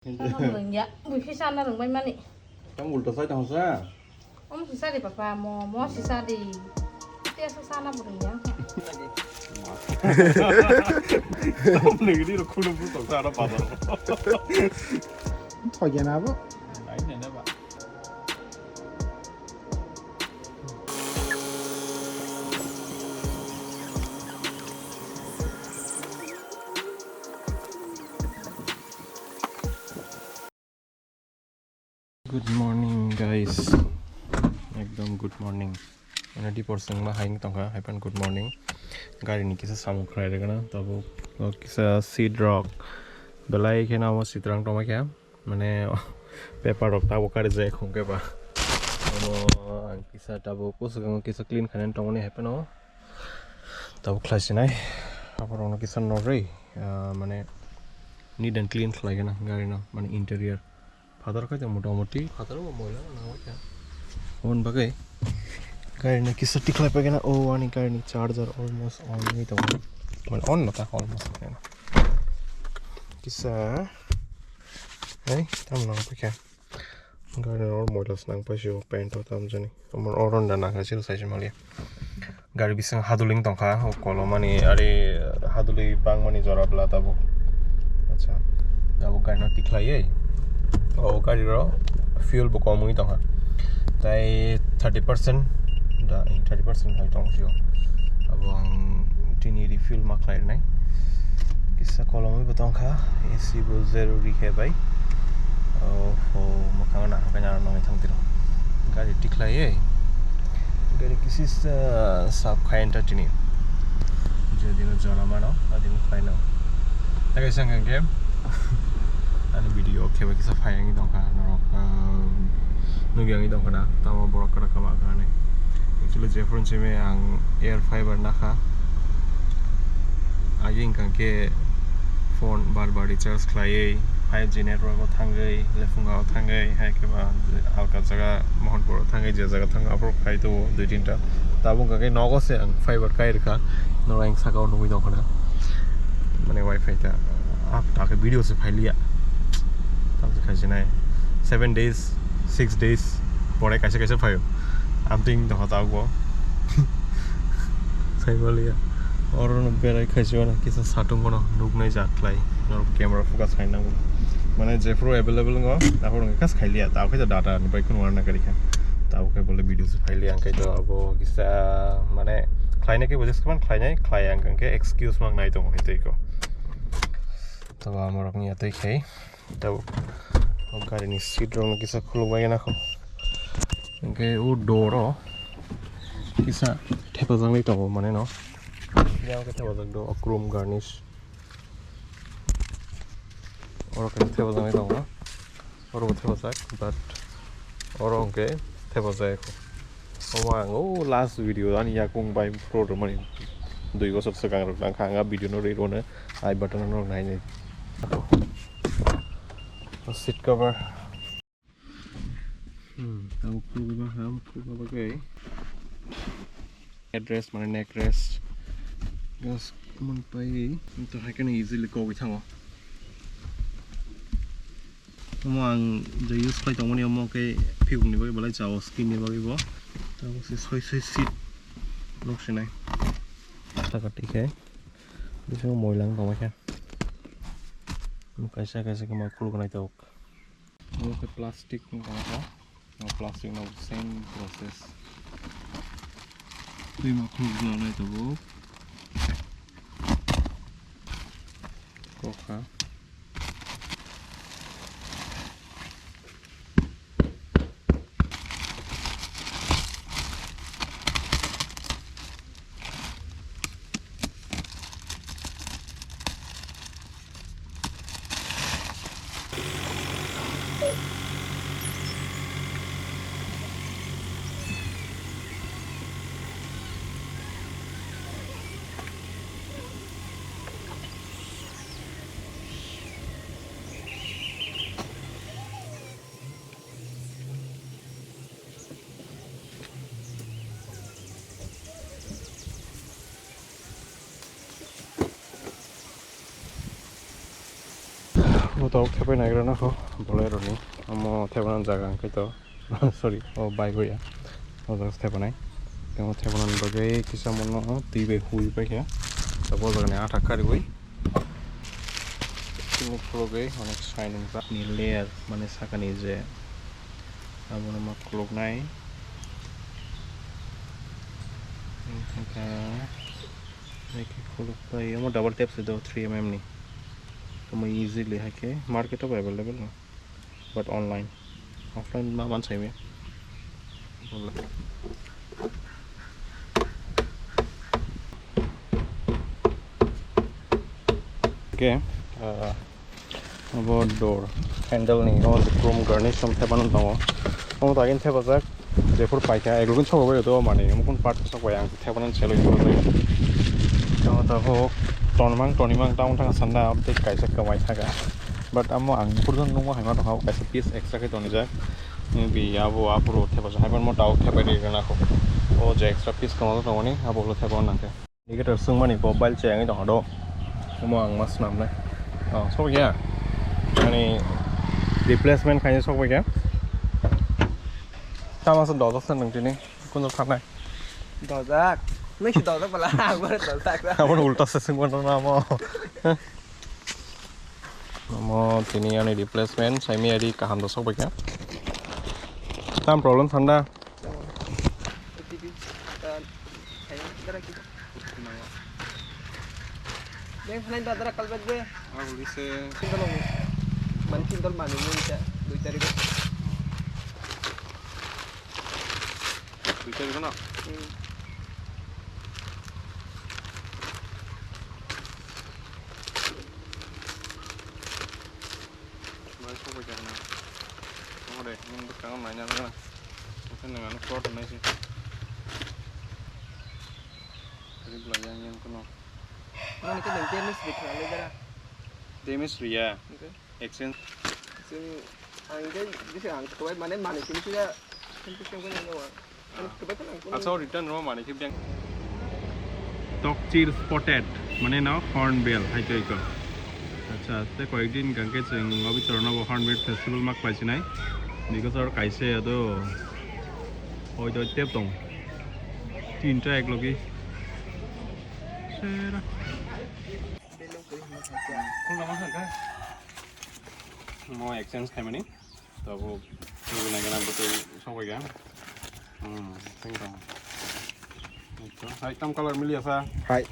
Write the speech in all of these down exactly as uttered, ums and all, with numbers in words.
Sana bo rwngya, buiphisa na rwngbai mani. Tang ulta sai tang sa. Om sisa di papa, mo, mo sisa di. Te sa sana bo rwngya. Lagi di rukun rukun tong sa ada pada. Thoya na bo? Lain na ba. Good morning, guys. Ekdom good morning. Mane dipor sengma hai wng tongkha, hai phano good morning. Gari ni kisa samung khlai rwgwna, tabuk o kisa seat rok belai kheno amo sitrang tongma khe, mane paper rok tabuk kari jaya khung khe ba. Omo ang kisa tabuk o swkango kisa clean khainani tongmani hai phano tabuk khlai sinai. Aborokno kisa norwi, ah, mane neat and clean khlai gana gari no, mane interior. Phatar khe motamoti phatar bo moila nang kha. Aboni bagwi gari no kisa tikhlai paikhe na, o ani gari ni charger almost on wngwi tongo. Mane on no ta almost. Kisa, ai, tamo nang paikha. Gari no moila se nang paisio paint o tamjani. Omo oro da nang kha siro sai se mali. Gari bising hadulwing tongkha, o kolomani ari hadulwi bangmani jora bwla tabuk. Acha, tabuk gari no tikhlaiwi, o gari ro fuel bo kom wngwi tongkha, tai thirty percent da, thirty percent hai tong phio. Abo ang tini refuel ma khlai rwnai. Kisa kolomwi bo tongkha, A C bo zero rikhe bai. Oh, oh, mwkhang na hakai na nangwi thang tiro. Gari tikhlaiwi. Gari kisi sa sap khai enta tini. Jodi no jora mano, adi no khlai no. Takai sang khe ani video khe ba kisa phai ang tongkha norok, ah, nugwi ang tongkha na, tamo borok kara kama kha ne. Actually, jephuru simi ang air fiber nakha. Agi wngkha khe phone bar bar recharge khlaiwi, five G network o thangwi, Lephunga o thangwi, hai khe ba alka jaga Mohanpur o thangwi, je jaga thang aphuru khai tongo dui tinta. Tabuk wngkha khe nogo se ang fiber kai rwkha, norok ang saka o nugwi tongkha na. Mane wifi ta, ah, ta khe video se phailiya. Tamo se khai sinai. Seven days, six days, pore kaisa kaisa phaio. Amtwing tongkha tabuk bo. Saimaliya. Oro no berai khaisio no kisa satung bono nuknai jak khlai. Norok camera focus khai nango. Mane jephuru available wngo, aphuru wngkha kas khailiya. Tabuk khe data ni bai khunu warna kari kha. Tabuk khe bole video se phailiya, ang khe to abo kisa mane khlainai khe bo jeskaman khlainai, khlai ang khe excuse mang nai tongo hai tei ko. Tabuk amorok ni atwi khai. Tabuk o gari ni seat rok no kisa khuluk bai nai kho. Hwnkhe o door o kisa thepajaknai tongo mane no. Yang khe thepajak do o chrome garnish. Oro khe thepajaknai tongo. Oro bo thepajak, but oro hwnkhe thepajak. Omo ang o last video ani yakung bai pro rwmani dui bosor swkang rok nang kha ang a video no rwi rwno. I button no nai nai. O seat cover. Hmm, tabuk khuluk ba ha, khuluk ba khe. Headrest mane neck rest. Gas mon pai to hai khe easily kogwi thango. Omo ang je use khlai tongmani omo khe phikung ni bagwi belai chao, skin ni bagwi bo. Tabuk se soi soi seat lok sinai. Taka tikhe bisingo moila wng tongma khe. Kaisa kaisa khe ma khuluk nai tabuk. Omo khe plastic wng tongma khe. Plastic no same process. Twi ma khuluk nai tabuk. Kokha. O Tok thepai naigra no ho Bolero ni. Omo thepai jaga hwnkhe to. Sorry, o bike ya. O jaga thepai nai. Temo thepai bagwi kisa mono twi bai hui pai kha. Tabo jaga ni athak kariwi. Tini khulugwi onek shining ba ni layer mane sakani je abono ma khuluknai. Wngkha khe khuluk bai omo double tap se do three M M ni. Omo easily hai khe market o available no. But online, offline ma mansai me. Okay, uh, abo door handle ni o chrome garnish som thepano tongo. Omo tagin thepajak, jephuru paikha, egokin sobo bai do mani, omo kun part sok bai ang thepano seloi thepajak. Tamo tabuk tonmang tonimang tamo thang sanda update kaisa kamai thaga. But amo ang phuru nungma haima tongkha, kaisa piece extra khe tonijak. Bi abo aphuru thepajak, haiman mo tao thepai ri rwna kho. O je extra piece kwmajak tongmani, abo ulo thepa nang khe. Indicator swngmani bo bile chayangwi tongkha do. Omo ang ma swnamnai. Oh, sok ya. Ani replacement khaina sok bai kha. Tamo se dojak se nang tini. Kunjak thangnai. Dojak. Nung si dojak bala, ang bare dojak. Abo ulta se swngmano namo. Omo tini ani replacement, saimi ari kaham da sok bai kha. Tam problem sanda. Deng, hanai da dara kalbet be. Aguli se. Kindol, mani kindol mani mo ita, dui tarik. Dui tarik na? Hmm. Bai, sok bai kha na. Ore, nung bwskango naina nang na. Oke, nang ano plot nai se. Kari bwla yang yang kuno. Nang ke nang damage ri kha le dara. Damage ri ya. Oke. Exchange. Sing ang ke bisa ang tuai mane mane sini sila. Sini sini kuno nyawa. Acha, o return rw mani khe beng. Tokchir spotted, mane no hornbill hai twi ko. Acha, te koyekdin hwnkhe chwng o bichorno bo hornbill festival ma khlai sinai. Because oro kaisa ya do. Hoi doi tep tong. Tinta ek logi. Sera. Mo exchange khaimani. Tabuk, tabuk nai gana bwtwi sokbai kha. Hmm, thank you. Hai, tam color mili asa? Hai.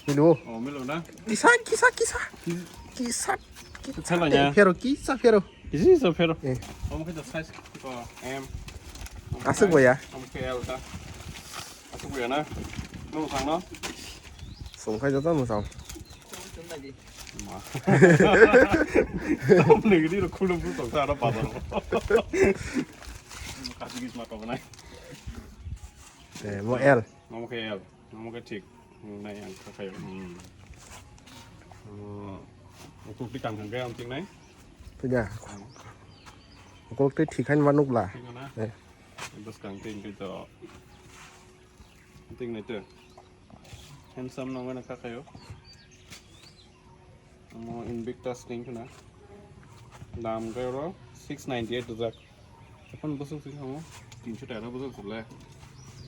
Milo. Oh, milo na? Kisa, kisa, kisa. Kisa. Kisa, kisa. Kisa lah ya. Phero, kisa, phero. Kisa, kisa, phero. Eh. Omo khe size ko M. Aswk bo ya? Omo khe L ta. Aswk bo ya na? Nung sang no? Song khai jata mo sang. Ma. Tam negri ro khulum bu tong sa ro bazar. Kasi gis ma to nai. Eh, mo L. Omo khe L. Omo khe thik. Nai ang kha khayo. Hmm. Oh. Utuk ti kang kang khe ang ting nai. Puja. Utuk ti thik han manuk la. Thik na? Eh. Bwskang ting khe to. Ting nai to. Handsome nong na kha khayo. Omo Invictus ting khna. Dam khe oro six ninety eight rijak. Ekhon bwswk sing kha omo tinso taka bwswk sile.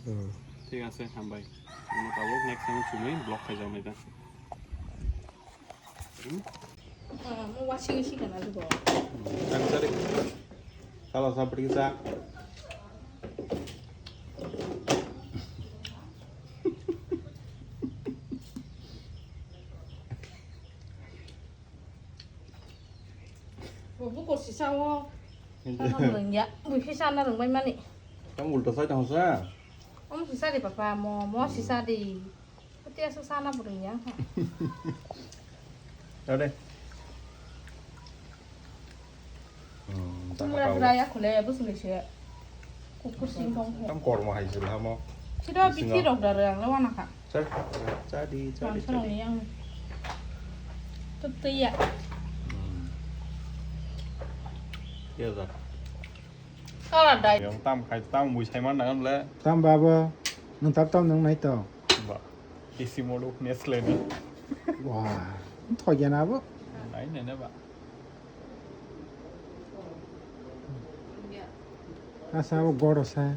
Hmm. Thik ase, hambai. Omo tabuk next time chumui vlog khai jak nai ta. Hmm? Ah, mo washing machine kana lugo. Tang sari. Sala sapri sa. Bo bukur sisa o. Sana rwngya. Bui khe sana rwngbai mani. Tam ulta sai tong sa. Om sisa de papa mo, mo sisa de. Pati asu sana bo rwngya. Ade. Hmm, Chumra tama kau. Chumra ya khule, bwswngni se. Kukur sing tong khe. Tam kormo hai se lama. Sida bithi rok da rang le wana kha. Chadi, chadi, chadi. Mangsarokni yang. Tubtwi ya. Hmm. Ya da. Kala dai. Yang tam khai, tam bui sai man nang le. Tam baba. Nang tap tam nang nai to. Ba. Isi moduk Nestle ni. Wah, thok ya na bo? Ai ne ne ba. Asa bo goro sa.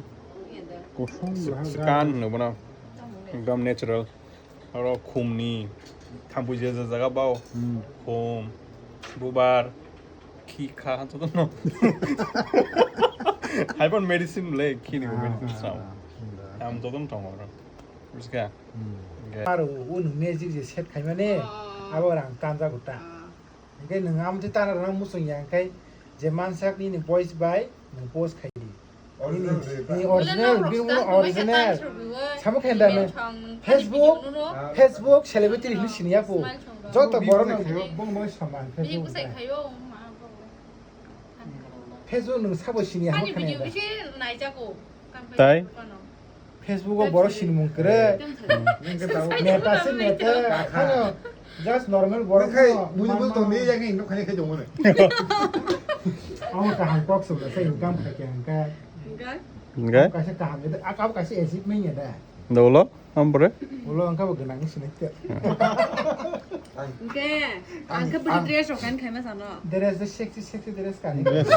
Kosong. Scan no bono. Ekdom natural. Oro khumni thampui je je jaga bao. Hmm. Khum, bubar, khi kha jotono. Hai pon medicine le, khi ni medicine sam. Am jotono tongo oro. Bujiga? Hmm. Aro unu magic je set khaimani, abo rang tanja guta. Hingke nwng amtwi tana rwna muchung ya, hingke je mansak nini voice bai nwng post khai di. Original nini, nini original, bini original. Samo khe da nw Facebook, Facebook celebrity ni sini ya pu. Joto borok no bong bong saman Facebook. Facebook nwng sabo sini ya, samo khe da. Tai? Facebook o borok sinimung kwrwi. Neta se neta. Hano just normal borok. Nokha no bujibul man tongni mano. Yang nok khani khai tongmani. Ang kaham kok sumna se income khai khe hingkha. Hingkha? Kaisa kaham ede, ak-, abo kaisa achievement ya da. Dolo, ampore? Ulo hingkha bo gwnang sinai te. Hingke, ang khe bini dress rok kan khaima sano. Dress de sexy, sexy dress kani. Dress.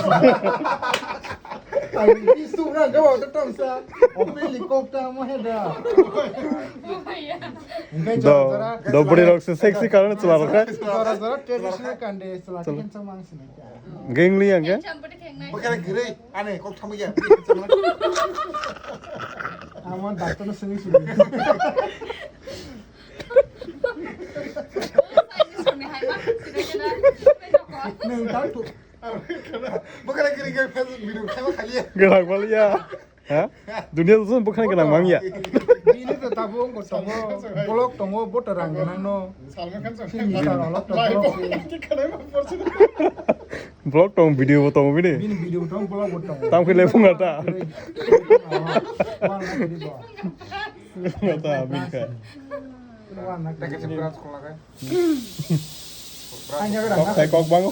Ang isu na gawa to tongsa. Open helicopter mo he da. Hingke do, jora jora. Do buri rok se sexy karon chwla rok khe. Jora jora traditional kande chwla khe chamang sinai. Gengli ang khe. Bokhe giri. Ane, kok thangbai ya. Amo doctor no sini sini. Nung tak tu. Bokhe giri giri Facebook video khai ma khali ya. Gerak baliya. Ha? Dunia tu bukhang kenang mang ya. Bini to tabung ko tongo, blog tongo, boto rang kenang no. Salman Khan song. Sini sa alok to blog si. Vlog tong, video bo tong bini. Bini video tong, blog bo tong. Tam khe le phunga ta. Phunga ta bini kha. Wana. Kok, kok bango.